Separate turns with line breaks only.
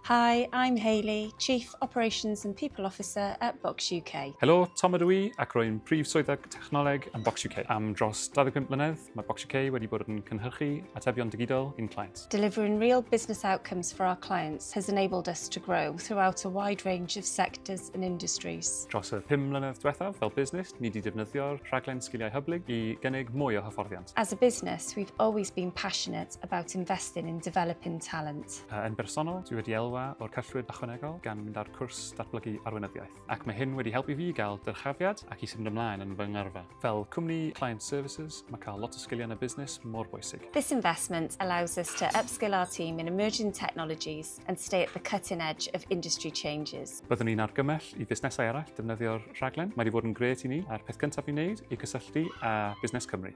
Hi, I'm Hayley, Chief Operations and People Officer at Box UK.
Helo, Tom ydw i ac rwy'n Prif Swyddog Technoleg yn Box UK. Am dros 25 mlynedd, mae Box UK wedi bod yn cynhyrchu atebion digidol i'n clients.
Delivering real business outcomes for our clients has enabled us to grow throughout a wide range of sectors and industries.
Dros y 5 mlynedd diwethaf, fel busnes, ni wedi defnyddio'r rhaglen Sgiliau Hyblyg i gynnig mwy o hyfforddiant.
As a business, we've always been passionate about investing in developing talent.
Yn bersonol, dwi wedi elwa o'r cyllid ychwanegol gan mynd ar cwrs datblygu arweinyddiaeth, ac mae hyn wedi helpu fi gael dyrchafiad ac i symud ymlaen yn fy ngyrfa. Fel cwmni client services, mae cael lot o sgiliau yn y busnes mor bwysig.
This investment allows us to upskill our team in emerging technologies and stay at the cutting edge of industry changes.
Byddwn i'n argymell i fusnesau eraill defnyddio'r rhaglen. Mae wedi bod yn grêt i ni, a'r peth cyntaf i wneud yw cysylltu â Busnes Cymru.